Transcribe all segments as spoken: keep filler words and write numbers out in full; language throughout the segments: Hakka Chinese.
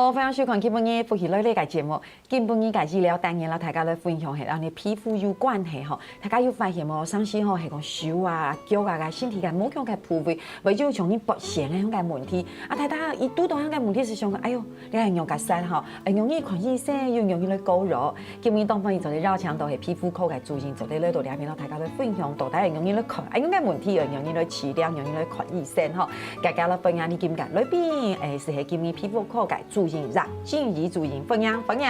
好，歡迎收看今晡日福氣來了个節目。今晡日个醫療單元，摎大家來分享係摎你皮膚有關係吼。大家有發現無？常時吼係講手啊、腳啊、身體个某項个部位，會有像你發炎个樣个問題。啊，大家一堵到樣个問題係想講，哎喲，你還用个啥吼？哎，容易看醫生，又容易來膏藥。今晡日當中，就邀請到係皮膚科个主任，做得來到這片，摎大家來分享到底係容易來看，哎，樣个問題，容易來治療，容易來看醫生吼。 大家來分享你今日來賓，誒，係今日皮膚科个主任葉菁儀主任，歡迎，歡迎。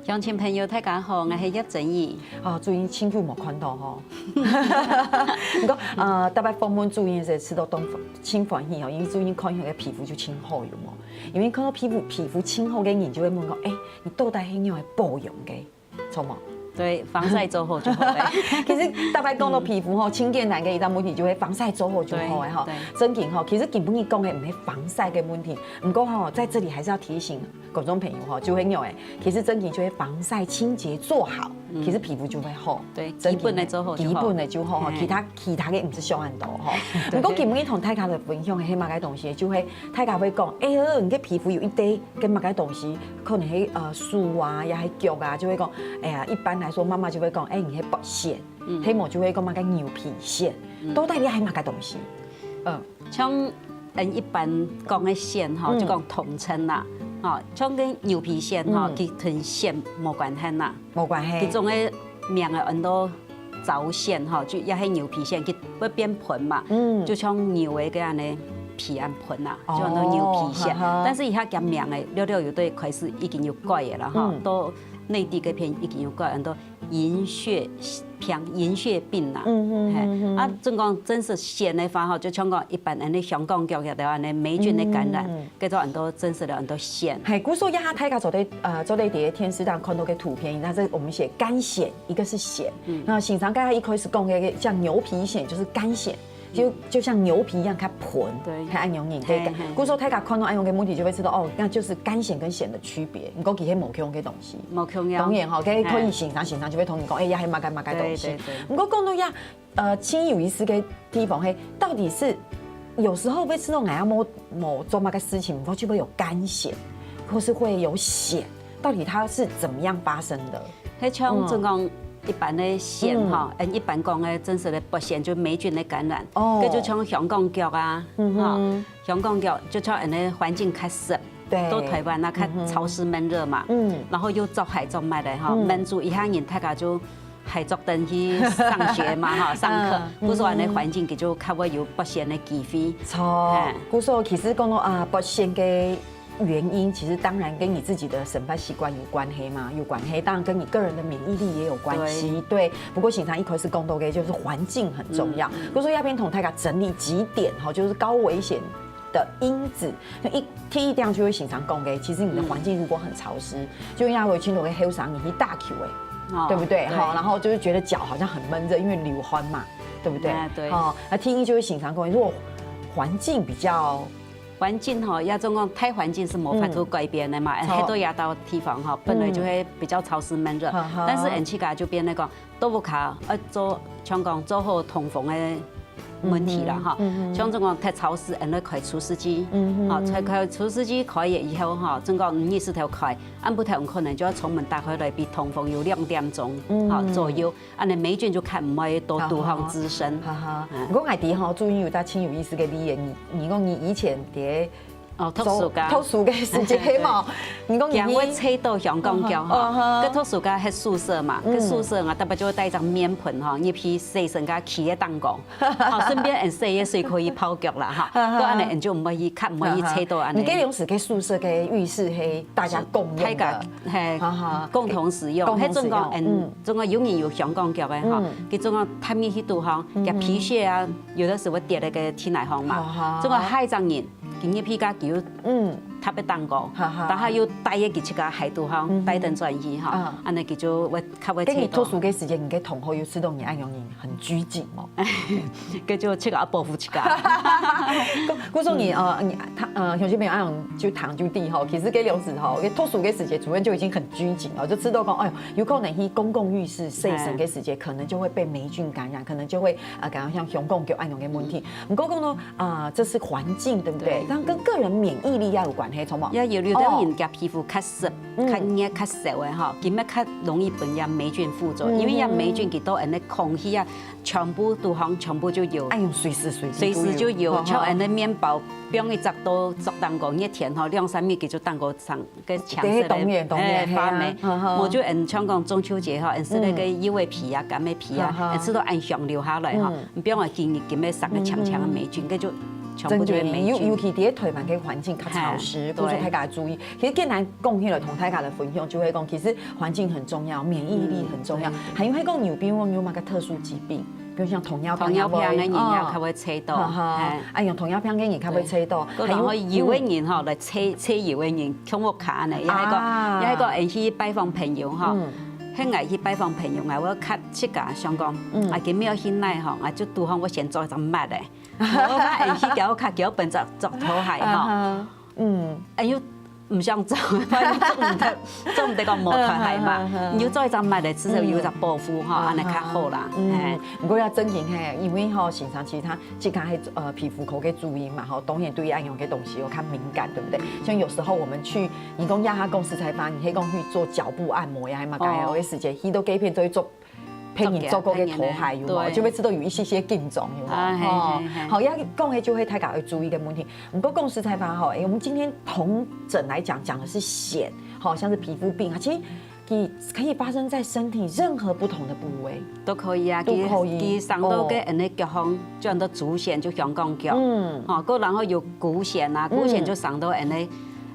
鄉親朋友，大家好，𠊎係葉菁儀。哦，主任真久無看到吼。毋過，呃，逐擺訪問主任時，試著當真歡喜哦，因為主任看起來皮膚就真好，有無？因為看到皮膚，皮膚真好个人就會問講，誒，你到底係仰般保養个？ 著無？對，防曬做好就好了。其實逐擺講到皮膚吼，盡簡單个一個問題就係防曬做好就好了吼。對，對。正經吼，其實今晡日講个毋係防曬个問題，毋過吼，在這裡還是要提醒觀眾朋友吼，就係恁樣誒，其實正經就係防曬清潔做好，嗯。其實皮膚就會好。對，正經基本个做好就好。基本个就好吼，嘿。其他，其他个毋使想恁多吼。對。毋過今晡日同大家來分享个係麼个東西，就係大家會講，哎喲，你个皮膚有一堆 該麼个東西，可能係，呃，手啊，也係腳啊，就會講，哎呀，一般來說，媽媽就會講，哎，你係發炎，嗯。係無就會講麼个牛皮癬，嗯。到底你係麼个東西？嗯。像，嗯，一般講个癬吼，嗯。就講統稱啦，吼，像該牛皮癬吼，嗯。佢同癬無關係啦。無關係。佢種个名个安到 燥癬吼，就也係牛皮癬，佢會變紅嘛，嗯。就像牛个該恁呢皮恁紅啊，哦，就安到牛皮癬。哈哈。但是佢个名个，略略有對開始已經有改个啦吼，嗯。到內地該片已經有改，安到銀屑病，銀屑病啦。嗯，嗯，嘿，嗯，嗯。啊，正講真實癬个話吼，就像講一般恁呢香港腳个恁呢黴菌个感染，嗯。 叫做安到真實个安到癬。嘿，故所這下大家做得，呃，做得在電視上看到个圖片，那這我們寫乾癬，一個是癬。嗯。那先生剛才一開始講个像牛皮癬，就是乾癬，就，就像牛皮一樣，較紅，對。較恁樣，對。嘿，嘿。故所大家看到恁樣个問題，就會知道，哦，那就是乾癬跟癬的區別。毋過其實無共樣个東西。無共樣。當然吼，可以，嘿。可以先生，先生就會同你講，哎，這係麼个麼个東西。對，對，對。毋過講到這， 呃，真有意思个地方係，到底是有時候會試著𠊎也無，無做麼个事情，𠊎就會有乾癬，或是會有癬，到底它是怎麼樣發生的？該像，嗯。正講一般个癬吼，嗯。嗯，一般講个真實个發癬就黴菌个感染，哦。該就像香港腳啊，嗯哼。吼，香港腳就像恁呢環境較濕，對。到台灣啊，較潮濕悶熱嘛，嗯哼。嗯。然後又著鞋著襪个吼，嗯。悶住一下人大家就 還著等去上學嘛，吼，上課，嗯，故所恁呢環境，佢就較會有發癬个機會。著，嘿。故所其實講到啊，發癬个原因，其實當然跟你自己的生活習慣有關係嘛，有關係，當然跟你個人的免疫力也有關係，對。對。不過先生一開始講到个，就是環境很重要。嗯，嗯。故所這片同大家整理幾點，吼，就是高危險 的因子。那一，第一點就係先生講个，其實你的環境如果很潮濕，嗯。就像有當多个後生人去打球欸，哦，對不對？對。好，然後就會覺得腳好像很悶熱，因為流汗嘛，對不對？哎，對。好，那第一就係先生講，如果環境比較，環境吼，這種講大環境係無法度改變个嘛，嗯。哎，著。該兜這兜地方吼，本來就會比較潮濕悶熱，嗯。哈哈。但是𫣆自家就變到講， 到屋下，呃，做，像講做好通風个問題啦，嗯哼，吼。嗯哼。像這種講忒潮濕，𫣆來開除濕機，嗯哼。吼，開，開除濕機開了以後，吼，正講日時頭開，暗晡頭可能就愛窗門打開來，分通風有兩點鐘，嗯哼。吼，左右，恁呢黴菌就較毋會到肚項滋生。哈哈。嗯。毋過𠊎知吼，主任有隻真有意思个例子，你，你講你以前在 哦，讀書个。讀，讀書个時節，係無？你講你驚會𢯭到香港腳吼。哦，哦。該讀書个係宿舍嘛，嗯。該宿舍啊，逐擺就會帶一張面盆吼，入去洗身个，企在頂高，吼，順便用洗个水可以泡腳啦，吼。哦，哦。該恁呢，𫣆就毋會去，較毋會去𢯭到恁呢。哦，哦。你該當時个宿舍个浴室係大家共用个。大家，嘿，哦，哦。共同使用。共同使用。該種講，嗯。種講有人有香港腳个吼，嗯。該種講踏入去肚吼，嗯。佢皮屑啊，有的時候會跌在該地泥項嘛。哦，哦。種講下一張人 佢入去該佢又，嗯。踏在頂高，哈哈。但係又帶个佢自家鞋肚項，嗯哼。帶等轉去吼，啊。恁呢佢就會較會𢯭到。該你讀書个時節，你个同學有試著你恁樣人很拘謹無？該就自家愛保護自家。故，故所你，呃，你，他，呃，有些朋友恁樣就談就知吼，其實該當時吼，該讀書个時節，主任就已經很拘謹了，就試著講，哎喲，有可能去公共浴室洗身个時節，哎。可能就會被黴菌感染，可能就會，呃，感染像香港腳恁樣个問題。嗯。毋過講到 啊，這是環境，對不對？對。但跟個人免疫力也有關係，著無？也有，有兜人个皮膚較濕、較熱、較燥个吼，佢乜較容易分這黴菌附著，因為這黴菌佢到恁呢空氣啊，全部肚項全部就有，哎喲，隨時隨地都有。隨時就有，像恁呢麵包，放一隻到桌頂高，熱天吼，兩三日佢就頂高上个青色个，對，當然，當然，哎，發黴。係啊，哈哈。無就恁像講中秋節吼，恁食該个柚仔皮啊、柑仔皮啊，哈哈。恁食到恁香留下來吼， 你比方講，今日今日曬个青青个黴菌，該就全部就會黴菌。尤尤其在台灣个環境較潮濕，故所大家注意。其實簡單講起來，同大家來分享，就會講，其實環境很重要，免疫力很重要。還有還講，有比如講有麼个特殊疾病，比如像糖尿病，糖尿病个人也較會𢯭著，哈哈，哎，有糖尿病个人較會𢯭著，還有然後有个人吼，來𢯭𢯭有个人，像屋下恁呢，也係講，也係講，去拜訪朋友吼，係𠊎去拜訪朋友，𠊎會較 自家想講，啊，今晡日去哪吼，啊，就堵好𠊎先做一隻襪仔。𠊎怕𠊎去佢屋下，佢本著著拖鞋吼。嗯，哎喲，毋想做，反正做毋得，做毋得講無拖鞋嘛。你就做一隻襪仔，至少有一隻保護吼，恁呢較好啦。哎，毋過也正經係，因為吼，先生其實佢自家係呃皮膚科个主任嘛吼，當然對恁樣个東西有較敏感，對不對？像有時候我們去，你講這下講實在話，你可以講去做腳部按摩呀，還嘛該樣个時間，去到該片做一做 別人做過个拖鞋，有無？對。就會知道有一些些緊張，有無？啊，係，哦，係，係。好，要講个就會大家要注意个問題。毋過講實在話吼，哎，我們今天同診來講，講的是癬，好，像是皮膚病啊，其實也可以發生在身體任何不同的部位。都可以啊，都可以。佢，佢生到个恁呢腳項，就安到足癬，就香港腳。嗯。吼，過然後有股癬啊，股癬就生到恁呢，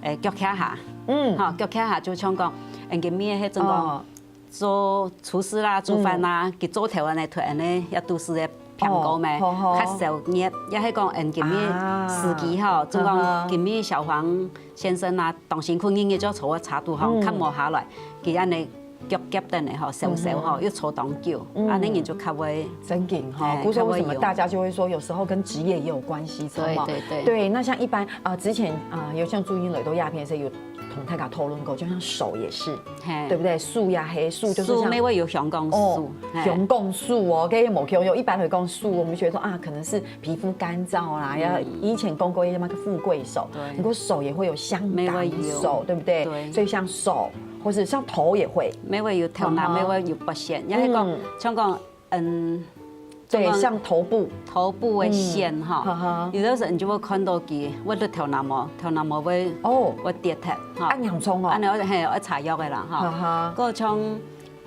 誒，腳胯下。嗯。吼，腳胯下就像講，恁个面係真講，哦。 做廚師啦，煮飯啦，佢做頭恁呢，頭恁呢，也都係个蘋果咩，哦，好，好。較少熱，也係講，嗯，今日時機吼，啊，就講今日小黃先生啊，當辛苦，日日就坐个車肚吼，嗯。較無下來，佢恁呢腳夾等呢吼，燒燒吼，嗯。又坐當久，嗯。恁呢人就較會，正經吼，哎，故所為什麼大家就會說，有時候跟職業也有關係，較會有。對，對，對。對，那像一般，啊，之前，啊，有像朱茵來到這片，所以有同大家討論過，就像手也是， 嘿。對不對？手也係，手就像手乜會有香港手，哦，嘿。香港手哦，跟無共樣。一般來講手，我們覺得說啊，可能是皮膚乾燥啦，嗯。要以前講過一些那個富貴手，對。不過手也會有香港手，乜會有。對不對？對。所以像手，或是像頭也會。乜會有頭那，嗯哼。乜會有發炎，也係講，嗯。像講 嗯，對，像頭部。頭部个癬吼，嗯，哈哈。有个時候你就會看到佢，會落頭那毛，頭那毛會，哦。會跌忒，吼。恁嚴重哦。恁呢，嘿，愛擦藥个啦，吼。哈哈。還有像，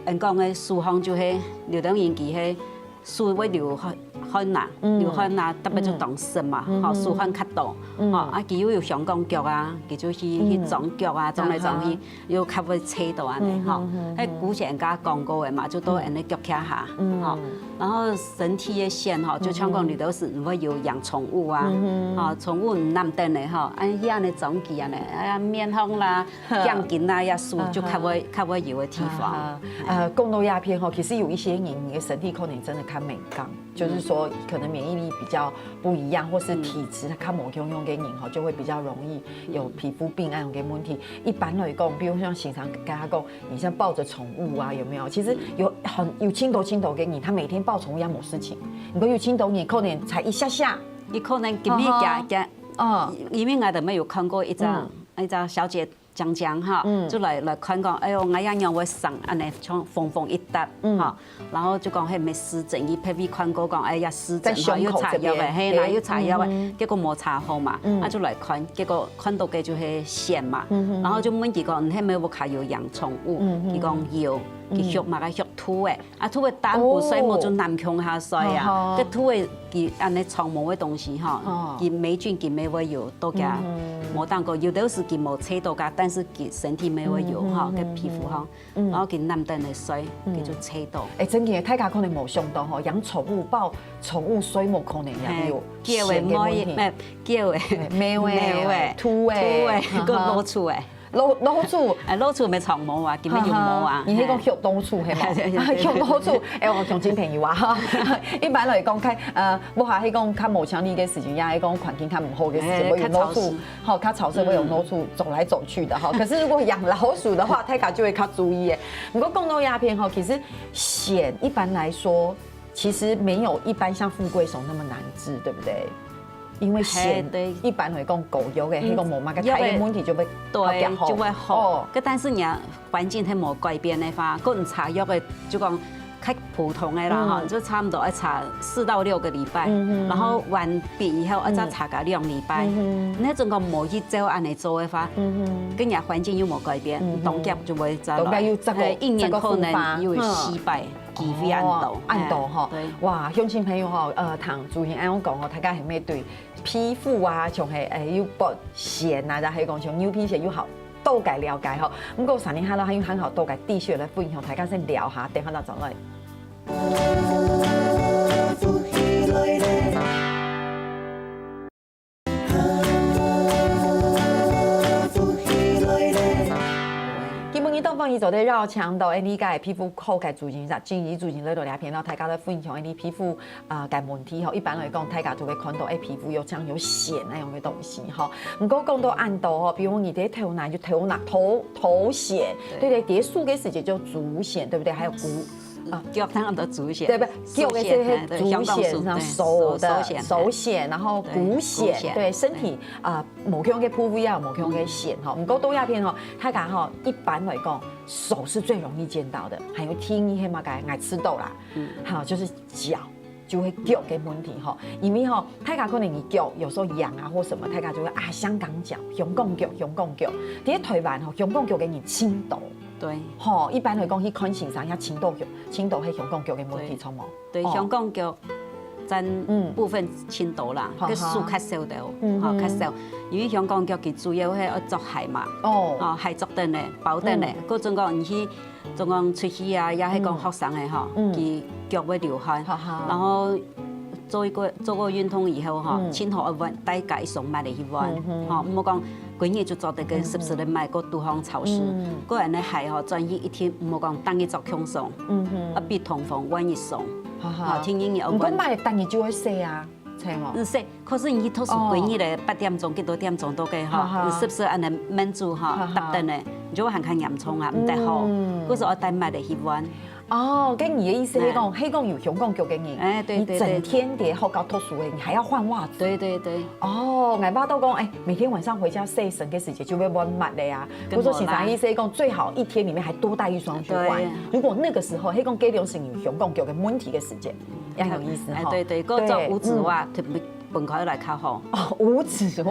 人講个手項就係，流浪人佢係手會流汗，汗呐，嗯。流汗呐，特別就當濕嘛，嗯。吼，嗯。手汗較多，嗯。吼，啊，佢又有香港腳啊，佢就去，嗯。去撞腳啊，撞來撞去。啊哈。 又較會𢯭到恁呢，嗯，吼。嗯，嗯，該古前人家講過个嘛，就到恁呢腳胯下，嗯。吼。然後身體个癬吼，就像講你都是毋會有養寵物啊，嗯，嗯。吼，寵物毋揇等个吼，恁樣恁呢長期恁呢，啊，面項啦，頸根啦，也手就較會，啊哈。較會有个地方。啊哈。呃，講到這片吼，其實有一些人，你的身體可能真的較敏感。 就是說，可能免疫力比較不一樣，或是體質它較無共樣个人吼，就會比較容易有皮膚病恁樣个問題。一般來講，比如像先生跟他講，你像抱著寵物啊，有沒有？其實有很，有盡多盡多个人，他每天抱寵物也無事情。毋過有盡多人可能才一下下，你可能今日，嗯哼。佢，佢，嗯。因為𠊎兜乜有看過一隻，嗯。一隻小姐 講講哈，嗯。就來，來看講，哎喲，𠊎也仰會生恁呢，像紅紅一搭，嗯。哈，然後就講，嘿，乜濕疹，佢特別看過講，哎呀，濕疹，在胸口這邊，哈，又擦藥个，嘿，對。又擦藥个，嗯哼。結果無擦好嘛，嗯。啊，就來看，結果看到个就係癬嘛，嗯哼。然後就問佢講，你係毋係屋下有養寵物？嗯哼。佢講有，嗯。佢畜麼个畜兔仔， 啊，兔仔當久睡目就揇共下睡啊，哦。該兔仔佢恁呢長毛个東西吼，哦。佢黴菌佢乜會有到佢，嗯哼。無當過，有个時佢無𢯭到佢，但是佢身體乜會有吼，嗯哼，該皮膚吼，嗯哼。然後佢揇等來睡，嗯。佢就𢯭到。哎，正經个，大家可能無想到吼，養寵物，抱寵物睡目可能也有癬个問題。嘿，狗仔、貓仔，乜，狗仔，嘿，貓仔，貓仔，兔仔，兔仔，哈哈。還有老鼠仔。 老，老鼠。哎，老鼠乜長毛啊，今日有毛啊。哈哈，你係講畜老鼠係無？對，對，對，對。畜老鼠，哎，𠊎鄉親朋友啊，哈。一般來講，看，呃，屋下係講較無清理个時間，也係講環境較毋好个時間，哎，會有老鼠，較潮濕。吼，較潮濕會有老鼠走來走去的哈。嗯。可是如果養老鼠的話，大家就會較注意耶。不過講到這片吼，其實癬一般來說，其實沒有一般像富貴手那麼難治，對不對？因為癬，嘿，對。一般來講，膏藥个，嗯，該個無麼个大个問題就會，藥个，好較好。對，就會好。哦。該但是你啊，環境係無改變个話，該你搽藥个就講較普通个啦，嗯。吼，就差不多愛搽四到六個禮拜，嗯哼。然後完畢以後，愛再搽個兩禮拜。嗯哼。你總講無一照恁樣做个話，嗯哼。該你啊環境又無改變，嗯哼。當遽就會再來。當遽又再過，嘿，一年可能又有四擺。再過復發。嗯。機會恁多。哦，恁多吼。嘿，對。哇，鄉親朋友吼，呃，聽主持人恁樣講吼，大家係毋係對 皮膚啊，像係，誒，有發癬啊，抑係講像牛皮癬有好，大概了解吼。毋過三年下來，還有很好大概繼續來分享，大家先尞下，等下再轉來。今晡日當中，𠊎做得邀請到𠊎俚个皮膚科个主任，金怡主任來到這片，然後大家來分享𠊎俚皮膚 啊，个問題吼，一般來講，大家就會看到，誒，皮膚有像有癬那樣个東西吼。毋過講到恁多吼，比如你的頭那就頭那頭頭癬，對，對，對，跌樹个時節就足癬，對不對？還有股啊，腳當然都足癬，對不對？腳个這些足癬，手癬，對，手癬，然後股癬，對，身體啊，某項个部位啊，某項个癬吼。毋過到這片吼，大家吼，一般來講，手是最容易見到的，還有第二係麼个？𠊎知道啦，好，就是腳。 就係腳个問題吼，因為吼，大家可能你腳有時候癢啊或什麼，大家就會啊香港腳、香港腳、香港腳。在台灣吼，香港腳个人盡多。對。吼，一般來講去看先生，也盡多，盡多係香港腳个問題，著無？對，香港腳佔部分盡多啦，該樹較少个，吼，較少。因為香港腳佢主要係愛著鞋嘛，哦，鞋著等咧，包等咧，各種講你去 總講出去啊，也係講學生个吼，佢腳會流汗，然後做一個做過運動以後吼，盡好愛換，帶加一雙襪仔去換，吼，毋好講歸日就著得該濕濕个襪，過堵好潮濕，過恁樣鞋吼，轉去一定毋好講當日著共雙，啊，必通風換一雙，吼，天日日愛換。毋過襪仔當日就愛洗啊，著無？嗯，洗， 可是你去讀書歸日咧，八點鐘幾多點鐘到个吼，你是不是恁樣悶住吼，搭等咧，你就會還較嚴重啊，毋得好。故所愛帶襪仔去換。哦，該你个意思係講，係講有香港腳个人，哎，對，你整天在學校讀書个，你還要換襪子。對對對。哦，𠊎爸都講，哎，每天晚上回家洗身个時節就會換襪仔啊。故所先生意思係講，最好一天裡面還多帶一雙去換。如果那個時候，係講該兩身有香港腳个問題个時節，也有意思哈。哎，對對，過著五指襪，特別 分開來較好。哦，五指襪，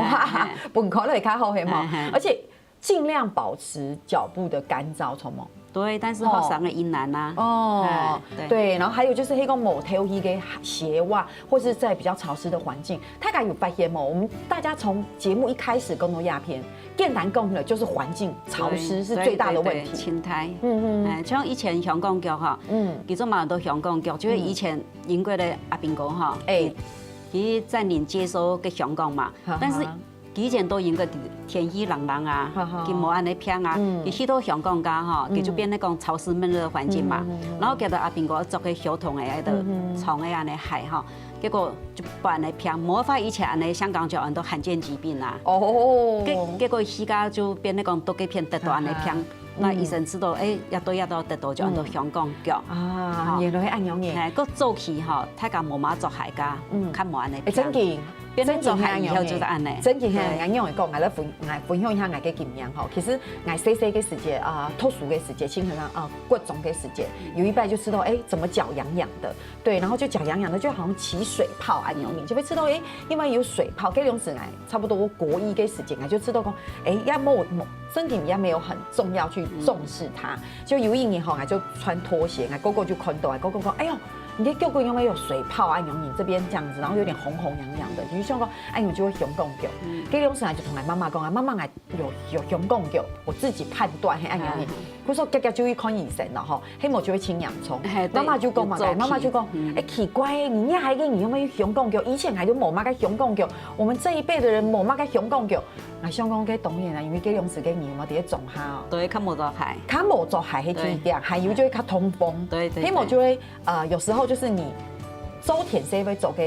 分開來較好，係無？而且盡量保持腳部的乾燥，著無？對，但是學生个困難啊。哦，對，然後還有就是，係講無透氣个鞋襪，或是在比較潮濕的環境，大家有發現無？我們大家從節目一開始講到這片，簡單講了，就是環境潮濕是最大的問題。對對對，青苔。嗯嗯。哎，像以前香港腳吼，嗯，其實嘛，很多香港腳，就是以前英國个阿兵哥吼，哎， 佢佔領接收个香港嘛，但是以前都應該天氣冷冷啊，佢無恁樣平啊，佢去到香港家吼，佢就變成講潮濕悶熱个環境嘛。然後佢个阿兵哥著个小童个，个長个恁樣鞋吼，結果就無恁樣平，無法以前恁樣香港腳恁多罕見疾病啊。哦，結結果佢家就變成講到該片得到恁樣平。 該醫生知道，哎，這兜這兜得到就安到香港腳。啊，原來係恁樣个。哎，過早期吼，大家無麼著鞋个，較無恁樣。哎，真經，變成著鞋以後就係恁樣。真經係恁樣講，𠊎來分，𠊎分享一下𠊎个經驗吼。其實𠊎細細个時節啊，讀書个時節，盡可能啊，國中个時節，有一擺就知道，哎，怎麼腳癢癢的？對，然後就腳癢癢的，就好像起水泡恁樣，你就會知道，哎，因為有水泡，該種時𠊎 差不多國一个時間，𠊎就知道講，哎，也無，無，身體也沒有很重要去重視它。就有一日吼，𠊎就穿拖鞋，𠊎哥哥就看到，𠊎哥哥講，哎喲，你的腳骨有沒有水泡啊？有你這邊這樣子，然後有點紅紅癢癢的，就想講，哎喲，就係香港腳。該種時𠊎就同𠊎媽媽講，啊，媽媽，𠊎有有香港腳，我自己判斷係恁樣。佢說，遽遽就去看醫生了吼，係無就會盡嚴重。媽媽就講嘛，媽媽就講，哎，奇怪，你這下个你有沒有香港腳？以前還有無嘛个香港腳， 我們這一輩的人無麼个香港腳。𠊎想講，該當然啦，因為該當時个人嘛，在庄下哦。對，較無著鞋。較無著鞋，係第一點，還有就係較通風。對對對。係無就係，呃，有時候就是你做天時會做个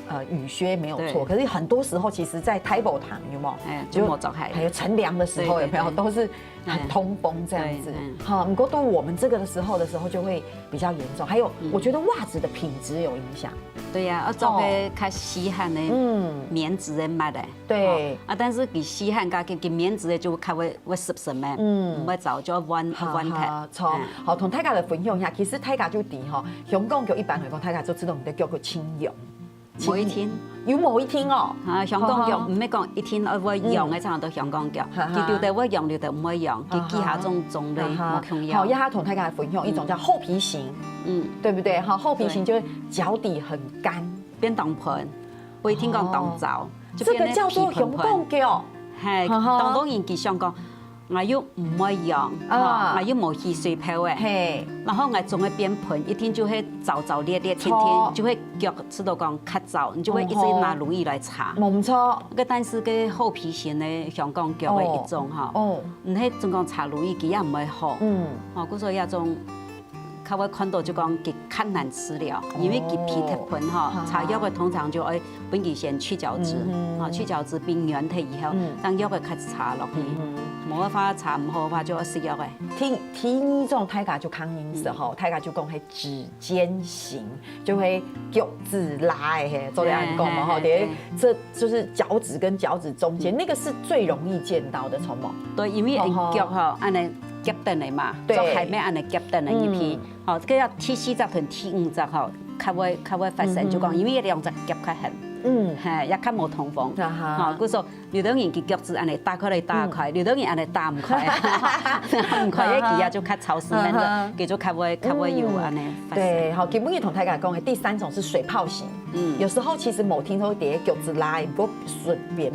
呃，雨靴没有错，对。可是很多时候其实在大埔塘，有没有？哎，就没有着鞋。还有乘凉的时候，对，对，有没有？对。都是很通风这样子。对，嗯。哈，不过到我们这个的时候的时候就会比较严重。还有，嗯。我觉得袜子的品质有影响。对呀，要着个哦。较吸汗的，嗯。棉质的襪的。对。哦，啊，但是佢吸汗加佢，佢棉质的就較會，會濕濕的，嗯。毋會燥，就要彎，好，彎忒。好，好，嗯。好，同大家來分享一下，其實大家就知吼，香港腳一般來講，大家就知道你的腳會清油。 無一定。有無一定哦？啊，香港腳，好，好。毋係講一定愛會用个，嗯。才叫做香港腳。哈哈。佢有的會用，有的毋會用，佢幾下種種類，哈哈。無共樣。好，這下同大家分享一種叫厚皮型，嗯。對不對？哈，厚皮型就是腳底很乾。變當燄，無一定講當燥，哦。就變得皮燄燄。這個叫做香港腳。嘿，哈哈。當多人佢想講， 𠊎又毋會用，啊。吼，𠊎又無去水泡誒。嘿。然後𠊎總會變燄，一定就會燥燥烈烈，天天就會腳試著講較燥，你就會一直拿乳液來擦。哦吼。無錯。該但是該厚皮型个香港腳个一種吼，哦。哦。你係總講擦乳液，佢也毋會好。嗯。吼，故所以這種 較會看到就講佢較難治療，因為佢皮忒燄吼，哦。擦藥个通常就愛分佢先去角質，嗯哼。吼，去角質變軟忒以後，嗯。正藥个開始擦落去。嗯哼。無个話擦毋好个話就愛食藥个。第，第二種大家就較認識吼，嗯。大家就講係指尖型，就會腳趾罅个嘿，做得恁講嘛吼，對，對，對。這就是腳趾跟腳趾中間，嗯。那個是最容易見到的，著無？對，因為𠊎腳吼，吼吼。恁呢夾等个嘛，對。著鞋乜恁呢夾等个入去。嗯。 吼，這個愛第四隻同第五隻吼，較會，較會發生，嗯哼。就講因為兩隻夾較絚，嗯。嘿，也較無通風。啊哈。吼，故所有兜人佢腳趾恁呢打開來打開，嗯。有兜人恁呢打毋開，打毋開个佢啊就較潮濕，啊哈。佢就較會，較會有恁呢發生。嗯。對，好，今晡日同大家講个第三種是水泡型。嗯。有時候其實無聽說在腳趾罅，毋過順便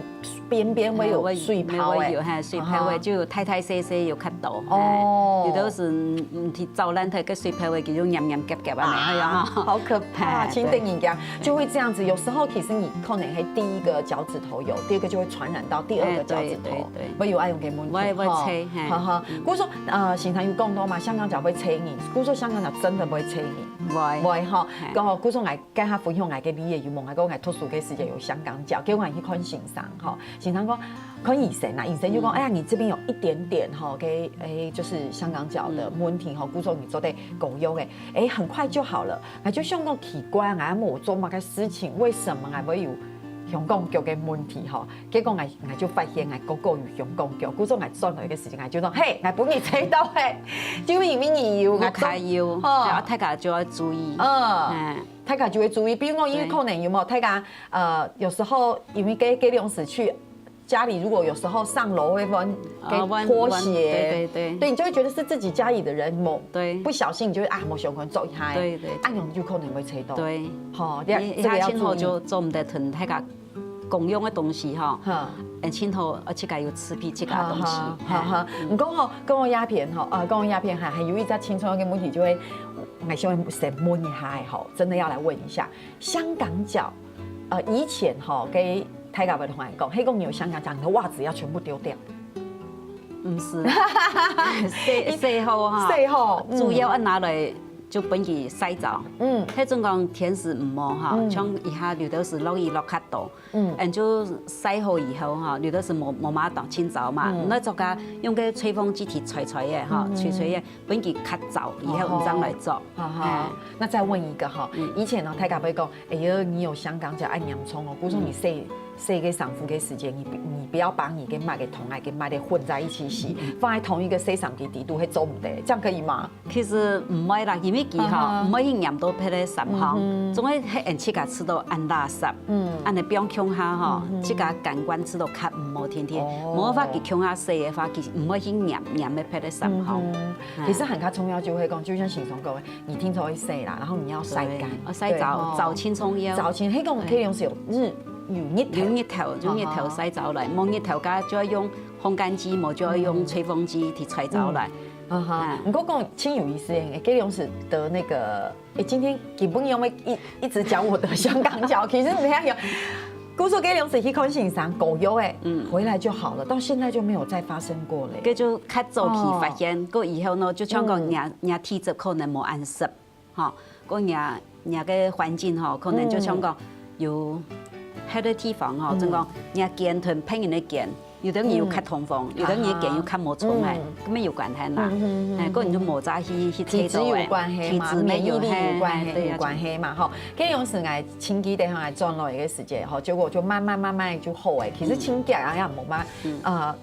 邊邊會有水泡誒。嘿，會，會有，嘿，水泡誒，啊哈。就大大細細有較多，哦。嘿，有兜係，嗯，去走爛忒个水泡誒，佢就黏黏夾夾啊，啊，那樣哈。好可怕，嘿，親等人家，對。就會這樣子。有時候其實你可能係第一個腳趾頭有，第二個就會傳染到第二個腳趾頭，哎，對，對，對。會有恁樣个問題，會，會𤐛，哈。嘿。哈哈。嗯。故所，呃，先生有講到嘛，香港腳會𤐛人，故所香港腳真的會𤐛人。會。會哈，嘿。故所，故所𠊎 該下分享𠊎个例子有無？𠊎講𠊎讀書个時節有香港腳，結果𠊎去看先生吼，先生講看醫生啊，醫生就講，嗯。哎呀，你這邊有一點點吼，該，哎，就是香港腳的問題吼，嗯。故所你做得膏藥个，哎，很快就好了。𠊎就想講奇怪，𠊎無做麼个事情，為什麼𠊎會有香港腳个問題吼？結果𠊎，𠊎就發現𠊎哥哥有香港腳，故所𠊎轉來个時間，𠊎就講，嘿，𠊎分你𤐛到嘿，就因為你有，𠊎都，有，吼。對啊，大家就要注意。嗯。哎。 大家就會注意，比如講，因為可能有沒有，對。大家，呃，有時候因為該，該量時去家裡，如果有時候上樓會亂，啊，亂，給拖鞋，亂，對，對，對。對，你就會覺得是自己家裡的人，某，對。不小心你就會，啊，無想看，走一下，對，對，對。啊，你就可能會𤐛到。對。吼，這，你，這個要注意。你下清楚就做毋得吞，大家共用个東西吼，哈。呃，清楚，呃，自家有自備自家个東西。哈哈，哈哈。嘿，嗯。毋過吼，講到這片吼，呃，講到這片還，還有一隻青春个問題，就會 𠊎想先問一下吼，真的要來問一下，香港腳，呃，以前吼，該大家會同𠊎講，嘿，講你有香港腳，你的襪子要全部丟掉。毋係。洗，洗好哈，洗好，嗯。主要愛拿來就分佢曬著。嗯。該種講天時毋好哈，嗯。像這下有兜係落雨落較多， 嗯。嗯，就曬好以後哈，有兜係無，無麼當清燥嘛，嗯。該做个用該吹風機去吹吹个哈，嗯。吹吹个，分佢較燥以後，哦。你正來做。好好，哎。那再問一個哈，嗯。以前呢，大家會講，哎喲，你有香港腳恁嚴重哦，故所你洗，嗯。洗个衫褲个時間，你不，你不要把你个襪个同𠊎个襪个混在一起洗，嗯。放在同一個洗衫機底肚，會做毋得，這樣可以嗎？ 其實毋會啦，因為佢吼，啊哈。毋會去黏到別个衫項，嗯哼。總係係𠊎自家試著恁垃圾，嗯。恁呢放共下吼，嗯哼。自家感官試著較毋好，天天，哦。無法去共下洗个話，其實毋會去黏，黏个別个衫項。嗯哼。哎。其實還較重要就係講，就像先生講个，你定著愛洗啦，然後你要曬乾。對，要曬著，對，哦。著盡重要。著盡，該種，對。該種係有日，有日頭。有日頭，有日頭，啊哈。曬著來，無日頭个就愛用烘乾機，無就愛用，嗯。吹風機去吹著來。嗯。 啊哈，啊。毋過講真有意思誒，該量時得那個，誒，今天基本上會一，一直講我的香港腳，其實沒有。故所該量時去看先生膏藥誒，嗯。回來就好了，到現在就沒有再發生過了。該就較早期發現，哦。過以後呢，就像講，嗯。若，若體質可能無恁適，吼，過若，若个環境吼，可能就像講，嗯。有別个地方吼，嗯。就講，你个肩同別人个肩，有个人有較通風，嗯。有个人个肩有較無通風，啊哈。嗯。根本有關係啦。嗯，嗯，嗯，哎，个人就無再去，去體質有關係嘛，體質乜有，免疫力有關係，嘿，嘿，對啊，有關係嘛，吼。這樣時𠊎親戚等下轉來个時節，吼，結果就慢慢慢慢就好誒。其實嗯。親戚啊，也無嘛，嗯。呃，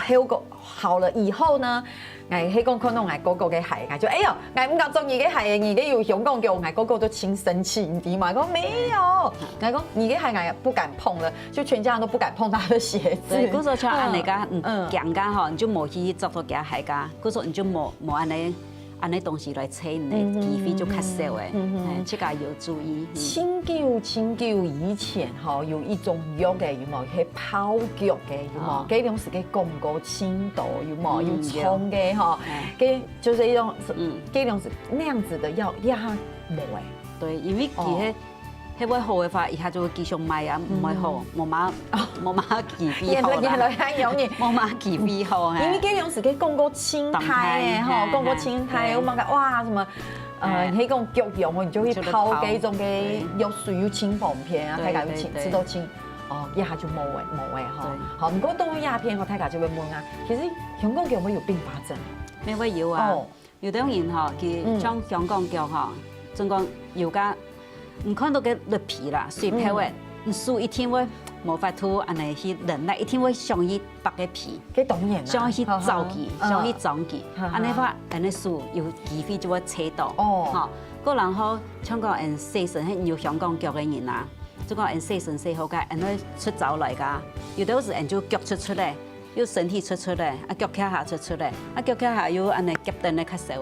效果好了以後呢，𠊎係講看到𠊎哥哥个鞋，𠊎就，「哎喲，𠊎毋敢著你个鞋，你个有香港腳。」𠊎哥哥就盡生氣，你知嘛？講，「沒有。」𠊎講，「你个鞋𠊎不敢碰了。」就全家人都不敢碰他的鞋子。對，故所像恁樣个，嗯，嗯。嗯。驚个吼，你就無去著到佢个鞋个，故所你就無，無恁樣 恁樣東西來吹你个機會就較少誒，嗯哼，嗯哼。哎，自家有注意。嗯。盡久盡久以前吼，有一種藥誒，有無？係泡腳个，有無？哦。該種時節廣告盡多，有無？嗯，有。有創个吼，哎。該就係一種，嗯。該種係那樣子的藥，也無誒。對，因為佢係，哦。 係會好个話，一下就會繼續賣啊，毋會好，嗯。無麼，無麼機會好啦。原來，原來恁樣呢。無麼機會好，嘿。因為該種時節廣告盡大誒，吼，當大，廣告盡大，嘿。有麼个，哇，什麼，呃，哎。你可以講腳癢哦，你就會泡該種个藥水，又盡方便啊，對，大家又盡，對，對。食到盡，哦，一下就無誒，無誒吼。對。好，毋過到這片吼，大家就會問啊，其實香港腳會有併發症？乜會有啊。哦。 有兜人吼，佢，嗯。像香港腳吼，總講有个，你看到个綠皮啦，水泡誒，嗯。你手一定會無法度恁樣去忍耐，一定會想去剝个皮，該當然啦。想去抓佢，哈哈。想去抓佢，嗯。哈哈。恁樣話，恁樣手有機會就會吹到。哦。吼，過然後像講，嗯，洗身，係有香港腳个人啊，就講，嗯，洗身洗好个，嗯，會出招來个，有兜時，嗯，就腳出出來。 又身體出出來，啊，腳蹺下出出來，啊，腳蹺下又恁樣夾等个較少誒，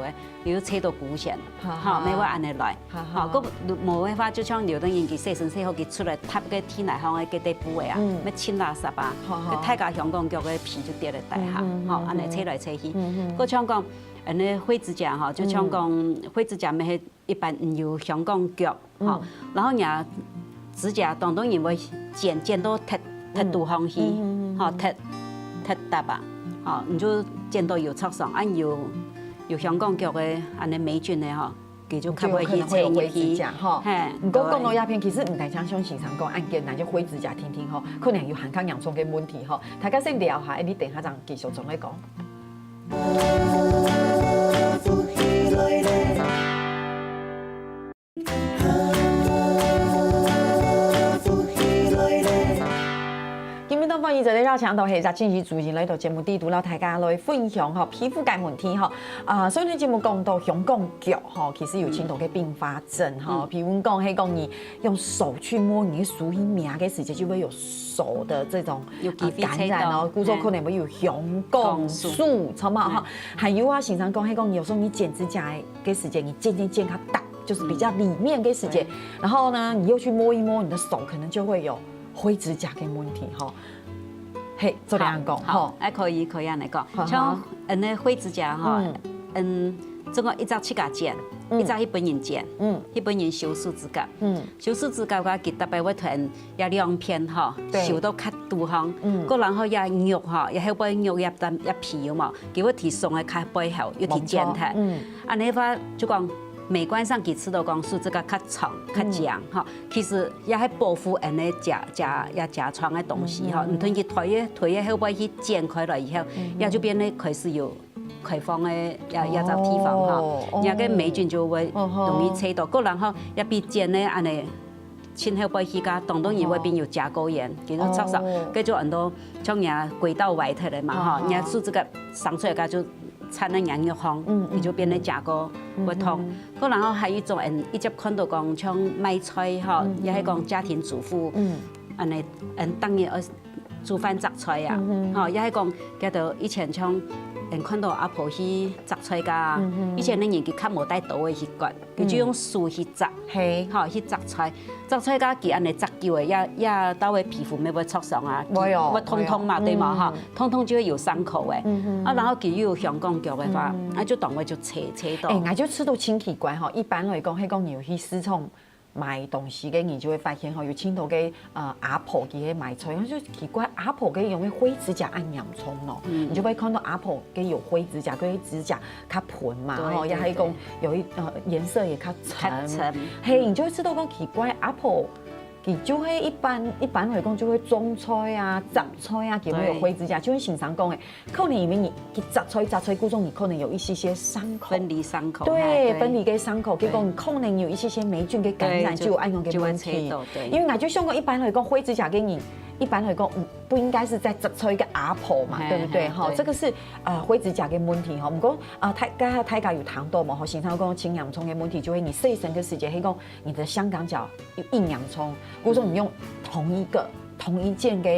又吹到股線，哈哈。吼，乜會恁樣來。哈哈。吼，个無个話，就像有兜人佢洗身洗好，佢出來踏个地泥項个該底部位啊，嗯。乜盡垃圾啊，哈哈。个大家香港腳个皮就跌了底下，嗯哼，吼，嗯哼。恁樣吹來吹去。嗯哼。个像講，恁樣灰指甲吼，就像講，嗯。灰指甲乜係 一般你有香港腳，嗯。吼，然後若指甲當多人會剪，剪到忒，忒肚項去，嗯。嗯，嗯，嗯，吼，嗯。忒，忒搭啊，吼，你就剪到有著爽，啊，有，有香港腳个，恁樣黴菌个吼，佢就較會去吹入去。就有可能會有灰指甲吼。嘿，毋過講到這片，對。其實毋單淨像先生講恁簡單，就灰指甲定定吼，可能有還較嚴重个問題吼。大家先尞下，你等下正繼續轉來講。 今晡日當歡迎做得邀請到係陳靜怡主任來到節目裡肚，摎大家來分享吼，皮膚个問題吼。啊，所以呢，節目講到香港腳吼，其實有盡多个併發症吼，嗯。譬如講，係講你用手去摸，你个手去摸个時節，就會有手的這種，有機會，呃，感染哦，吹到。故所可能會有香港手，著無？嗯。吼，還有啊，先生講，係講有時候你剪指甲个時節，你剪剪剪較大，就是比較裡面个時節，嗯。對。然後呢，你又去摸一摸，你的手可能就會有灰指甲个問題吼。嘿，做得恁樣講，好，吼。哎，可以，可以恁樣講。好，好。像，嗯，該灰指甲吼，嗯。嗯，這個一隻自家剪，嗯。一隻去分人剪，嗯。去分人修手指甲。嗯。修手指甲个，佢特別會同 這兩片吼，對。修到較肚項，嗯。過然後這肉吼，這後背肉這，這皮有無？佢會提鬆个較背後，又提剪忒。無錯，嗯。恁樣話就講美觀上佢試著講手指甲較長、較靚，嗯。吼。其實這係保護𫣆个甲，甲，這甲狀个東西吼，嗯，嗯，嗯。你同佢推个，推个後背去剪開來以後，嗯，嗯。這就變得開始有 開放个這，這隻地方吼，哦，哦。若个黴菌就會容易吹到。哦吼。過然後這比剪个恁樣，盡後背去个，當當然會變有甲溝炎，哦。佢就著爽，哦。該就恁多像若軌道歪忒个嘛吼，哦。若手指甲生出來个就纏在若肉項，嗯，嗯，佢就變得甲溝會痛。嗯，嗯。過然後還有一種，嗯，一直看到講像賣菜吼，嗯，嗯。也係講家庭主婦，嗯。恁樣，嗯，當然愛 煮飯摘菜啊，嗯哼。吼，也係講，佢兜以前像，嗯，看到阿婆去摘菜个，嗯哼。以前个人佢較無帶刀仔去割，佢就用手去摘，嗯。嘿。吼，去摘菜。摘菜个佢恁樣摘久了，也，也到个皮膚乜會著傷啊，會哦，會痛痛嘛，會哦。對嘛，嗯。吼，痛痛就會有傷口欸。嗯哼。啊，然後佢又有香港腳个話，嗯哼。啊，就當會就切，切到。欸，𠊎就試著盡奇怪吼，一般來講，係講你有去市場 買東西个人就會發現吼，有盡多个，呃，阿婆佢个賣菜，就奇怪，阿婆个用个灰指甲恁嚴重咯。嗯。你就會看到阿婆个有灰指甲，个指甲較賁嘛，對，吼，對，也係講對。有一，呃，顏色也較深。較深。嘿，你就會知道講奇怪，阿婆佢就會一般一般來講就會種菜啊、摘菜啊，佢會有灰指甲，就像先生講个，可能因為你去摘菜、摘菜，故所你可能有一些些傷口。分離傷口，對，哎，對。分離个傷口，結果你可能有一些些霉菌个感染，對，就就有恁樣个問題。就會切到，對。因為𠊎就想講，一般來講，灰指甲个人，一般來講，嗯，不應該是在摘菜个阿婆嘛，哎，對不對？哈，哎，對。這個是呃灰指甲个問題哈。毋過呃大家大家有談到嘛，哈，先生講青盲蟲个問題，就會你細聲个時節，係講你的香港腳有一盲蟲，故所你用同一個同一件个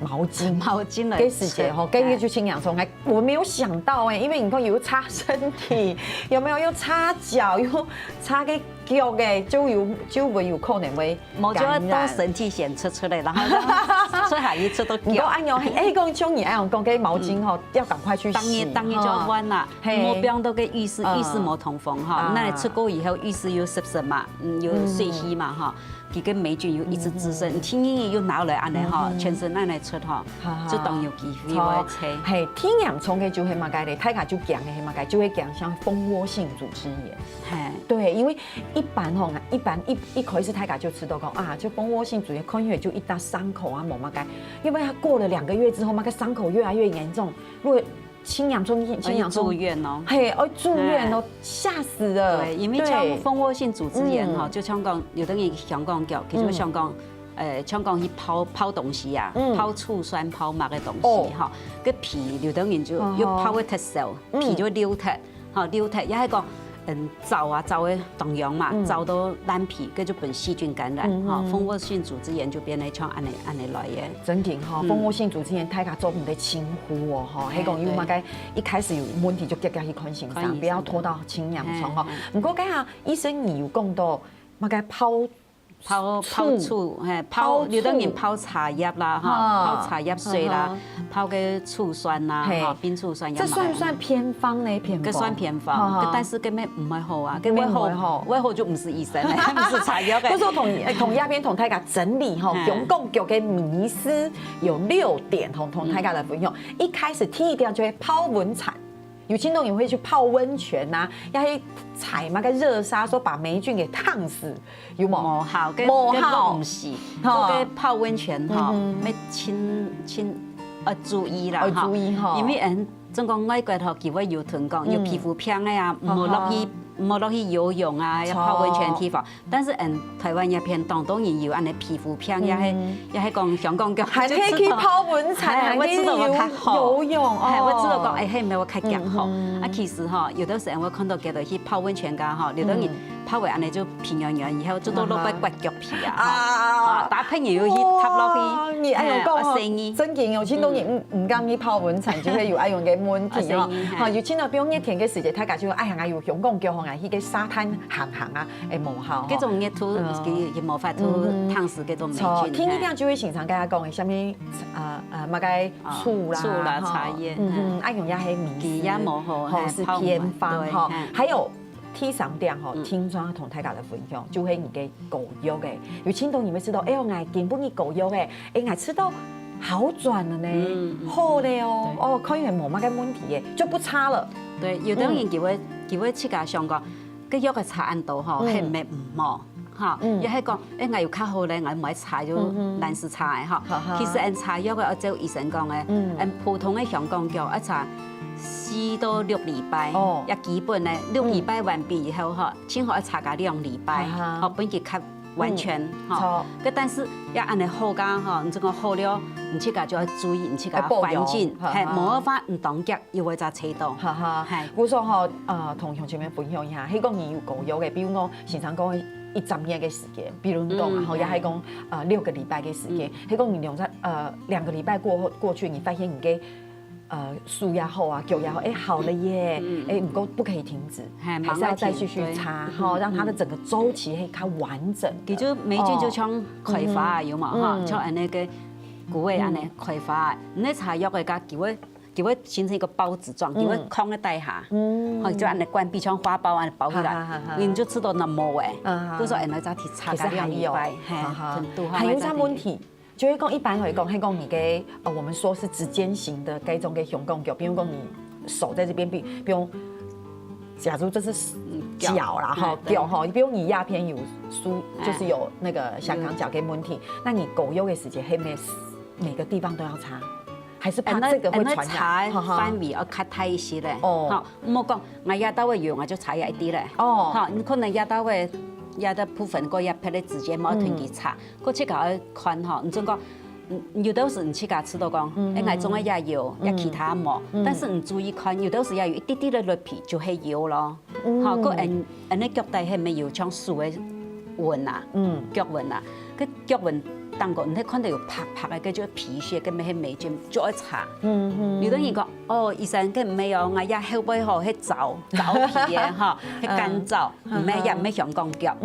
毛巾，毛巾來个時節吼，搓，跟个就青盲蟲，還我沒有想到哎，因為你看有擦身體，有沒有？又擦腳，又擦个腳哎，就有就會有可能會無，就要到身體先搓出來，然後這樣搓下去搓到腳。毋過恁樣，哎，講像你恁樣講，个毛巾吼，要趕快去洗，當然當然就要換啦，哈。嘿。莫放到个浴室，嗯。浴室無通風哈，嗯。那你搓過以後，浴室有濕濕嘛，嗯，有水氣嘛哈。 佢个霉菌又一直滋生，嗯。你第二日又拿來恁樣吼，嗯。全身恁樣出吼，哈哈。就當有機會會切。係，第二嚴重个就係麼个咧？大家就驚个係麼个？就會驚像蜂窩性組織炎。係。對，因為一般吼，一般一一開始大家就知道講啊，就蜂窩性組織炎，看起來就一搭傷口啊，無麼个。因為佢過了兩個月之後，那個傷口越來越嚴重。如果青盲蟲，青盲蟲，要住院哦。係，要住院哦，哎。嚇死了。對，因為像蜂窩性組織炎吼，對。嗯。就像講，有的人香港腳，佢就像講，嗯。呃，像講去泡泡東西啊，嗯。泡醋酸、泡麼个東西，哦。吼，个皮有的人就，哦。又泡个忒燒，嗯。皮就溜忒，吼，溜忒，也係講，嗯，燥啊燥个當樣嘛，嗯。燥到爛皮，个就分細菌感染，嗯，吼，嗯。蜂窩性組織炎就變成像恁樣恁樣來个。真个吼，嗯。蜂窩性組織炎大家做毋得輕忽哦，吼，係講有麼个，哎，對。一開始有問題就遽遽去看先生，看醫生。不要拖到青盲蟲吼。嘿，嘿。毋過剛剛醫生你有講到，麼个泡泡，泡醋。泡醋，嘿，泡，泡醋。有的人泡茶葉啦，哈，啊。泡茶葉水啦，啊哈。泡个醋酸啦，嘿。哈，冰醋酸也蠻好。這算不算偏方呢？偏方。這算偏方，啊哈。這但是根本毋會好啊，根本好，毋會好。毋會好就毋係醫生了，毋係茶葉个。故所同，呃，同這片同大家整理吼，嗯。香港腳个迷思有六點，同，同大家來分享。嗯。一開始第一點就係泡溫泉。 有當多人會去泡溫泉啊，也去踩那個熱沙，說把黴菌給燙死，有無？無效，該，無效。該毋係，吼。該个泡溫泉吼，嗯哼。愛盡，盡，愛注意啦，愛注意吼。因為人，總講外國吼，佢會有同講，有皮膚病个啊，嗯。無落去，無落去游泳啊，要泡溫泉个地方。 但是，嗯，臺灣這片當多人有恁樣皮膚病，也係，嗯。也係講香港腳，還可以去泡溫泉，哎，還可以游，游泳，哎，哦。𠊎知道講，哎，係毋係𠊎較遽好？嗯，嗯。啊，其實吼，有的時候𠊎看到佢兜去泡溫泉个吼，有的人泡了恁樣就皮軟軟，以後就都落去刮腳皮啊，啊。啊，打朋友又去踏落去，哇，你恁樣講吼，哎，啊，生意。真个哦，真多人毋，毋敢去泡溫泉，就會有恁樣个問題哦。啊，生意，嘿。吼，有當多比較熱天个時節，大家就，哎呀，𠊎有香港腳吼，𠊎去个沙灘行行啊。 會無效吼。該種熱度，嗯。佢，佢無法度，嗯哼。燙死該種黴菌，著，天氣嘿。這樣就會形成剛剛講个，什麼，呃，呃，麼个啊，醋啦，醋啦，吼，茶葉，嗯哼，嘿。啊，用這些名詞，佢也無好，吼，係偏方，嘿，泡毋好，吼。對，嘿。還有第三點吼，嗯。聽說同大家來分享，就係你个膏藥个，有當多人會知道，哎喲，𠊎今晡日膏藥个，哎，𠊎食到好轉了呢，嗯，嗯，好了哦，對。哦，看起來無麼个問題耶，就不差了。對，有的人佢會，嗯。佢會自家想講， 該藥仔搽恁多吼，嗯。係毋係毋好，吼，嗯。也係講，哎，𠊎有較好咧，𠊎毋愛搽，就嗯哼。懶尸搽个吼。哈哈。其實𠊎搽藥仔愛照醫生講个，嗯。𠊎普通个香港腳愛搽四到六禮拜，哦。也基本个，六禮拜完畢以後吼，嗯。盡好愛搽加兩禮拜，哈哈。吼，分佢較完全，嗯。吼。著。該但是也恁樣好个吼，你這個好了，你自家就愛注意，你自家環境，愛保養，哈哈。嘿，無个話，你當遽 又會再切到。哈哈，係。故所吼，呃，同鄉親們分享一下，係講你有膏藥个，比如講，先生講一隻月个時間，比如講，嗯，吼，也係講，嗯。呃，六個禮拜个時間，嗯。係講你兩三，呃，兩個禮拜過後，過去，你發現你个，呃，手也好啊，腳也好，哎，好了耶，嗯，嗯，哎，毋過不可以停止，係，還是要再繼續擦，慢慢停，對。吼，嗯，讓它的整個週期可以較完整的。嗯。佢就，黴菌就像開花啊，哦。有無？哈，嗯。像恁樣个，菇仔恁樣開花啊，嗯。你擦藥个，佢會 佢會形成一個包子狀，嗯。佢會囥在底下，嗯。吼，就恁樣關閉，像花苞恁樣包起來，哈哈哈哈。你就食到那毛欸。啊哈。故所恁樣再去擦个兩禮拜，其實還有，嘿，哈哈。程度哈，還有一個問題，就係講一般來講，係講你个，呃，我們說是指尖型的該種个香港腳，比如講你手在這邊，比，比如假如這是腳啦哈，腳哈，比如你壓片有輸，就是有那個香港腳的問題，那你狗肉的時間，係每每個地方都要擦，還是怕這個會傳染？範圍要較大一些咧。哦，好，莫講，我壓到个油，我就擦一滴咧。哦，好，你可能壓到个壓的部分，過壓別的直接，莫同佢擦，過去搞看哈，你總講。 有兜時你自家知道講，哎，𠊎中个也有，也其他無。但是你注意看，有兜時也有一滴滴个落皮就係油咯。好，過恁恁个腳底係無有像手个紋啊，腳紋啊，个腳紋當中你係看到有白白个，个就皮屑，个乜係霉菌，就愛擦。有兜人講，哦，醫生，个毋係哦，𠊎也後背吼，係燥燥皮个哈，係乾燥。 毋係也毋係香港腳，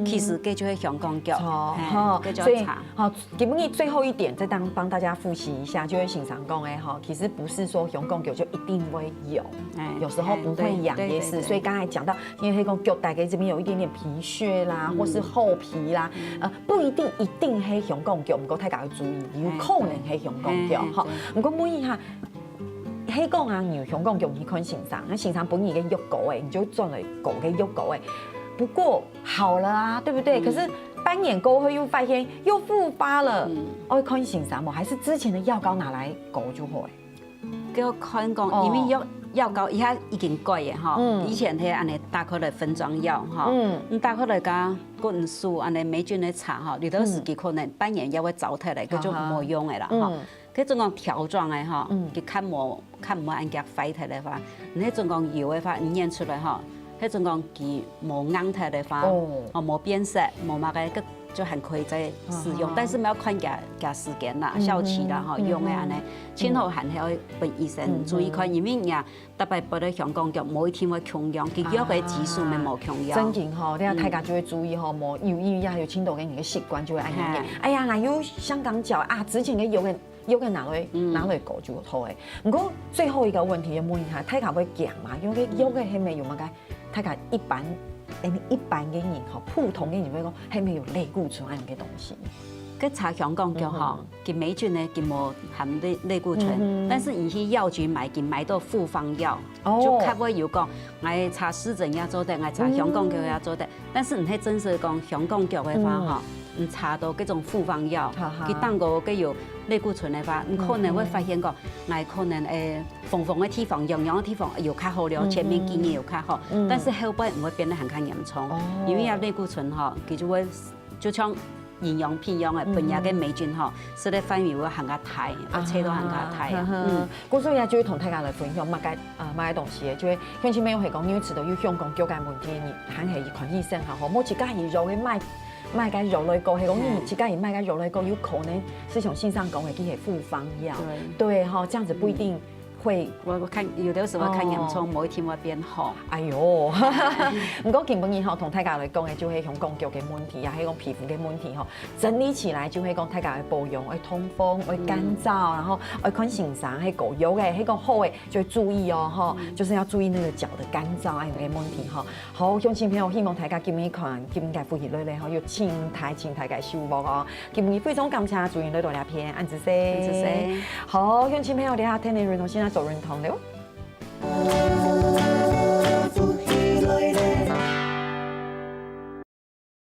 其實該就係香港腳，吼，該就愛擦。好，今日最後一點，再當幫大家複習一下，就係先生講个吼，其實不是說香港腳就一定會有，有時候不會癢也是。所以剛才講到，因為係講腳底个這邊有一點點皮屑啦，或是厚皮啦，呃，不一定一定係香港腳，毋過大家要注意，有可能係香港腳哈。毋過問一下， 係講啊，你有香港腳去看先生，那先生分你个藥膏欸，你就轉來膏个藥膏欸。不過好了啊，對不對？可是半年過後又發現又復發了，愛看先生無？還是之前的藥膏拿來膏就好欸？該愛看講，因為藥藥膏一下已經改了哈，以前係恁樣打開來粉狀藥哈，你打開來个，過你手恁樣霉菌个擦哈，有兜時佢可能半年也會燥忒了，該就無用个啦哈。 該種講條狀个吼，佢較無較無恁遽壞忒个話，你該種講油个話，你染出來吼，該種講佢無硬忒个話，哦，無變色，無麼个，該就還可以再使用，但是愛看佢佢時間啦，效期啦吼，用个恁樣，盡好還係愛分醫生注意看，因為人家逐擺抹个香港腳無一定會共樣，佢藥个指數乜無共樣。正經吼，這下大家就會注意吼，無有因為也有盡多个人个習慣就會恁樣。哎呀，哪有香港腳啊？之前个有个 又可以拿來拿來膏就好欸。毋過最後一個問題要問一下，大家會驚嘛？因為藥个係無有麼个，大家一般，欸，一般个人吼，普通个人會講，係無有類固醇恁樣个東西。該擦香港腳吼，佢霉菌呢，佢無含類類固醇，但是你去藥局買，佢買到複方藥，就較會有講，𠊎擦濕疹也做得，𠊎擦香港腳也做得。 但是你係真實講香港腳个話吼，你擦到該種複方藥，佢當中該有類固醇个話，你可能會發現講，𠊎可能欸紅紅个地方、癢癢个地方有較好了，前面幾日有較好，但是後背毋會變得還較嚴重，因為啊類固醇吼，佢就會就像營養品樣个，分若个霉菌吼，食个範圍會還較大，會切到還較大啊。嗯，故所以啊，就會同大家來分享麼个啊麼个東西，就會像前面有係講，因為知道有香港腳个問題，你還係去看醫生哈，吼，莫自家去藥个買 買个藥來膏，係講你自家去買个藥來膏，有可能係像先生講个，佢係複方藥。對吼，這樣子不一定會。我我看有的時候看嚴重，無一定會變好。哎喲，毋過今晡日吼，同大家來講个就係香港腳个問題啊，還有講皮膚个問題吼，整理起來就係講大家愛保養，愛通風，愛乾燥，然後愛看先生，係膏藥个，係講好个，就注意哦，吼，就是要注意那個腳的乾燥，還有个問題吼。 好，鄉親朋友，希望大家今日看，今日个福氣來了吼，有盡大盡大个收穫哦。今日非常感謝主任來到這片，恁仔細。恁仔細。好，鄉親朋友，這下天天運動，現在做運動了。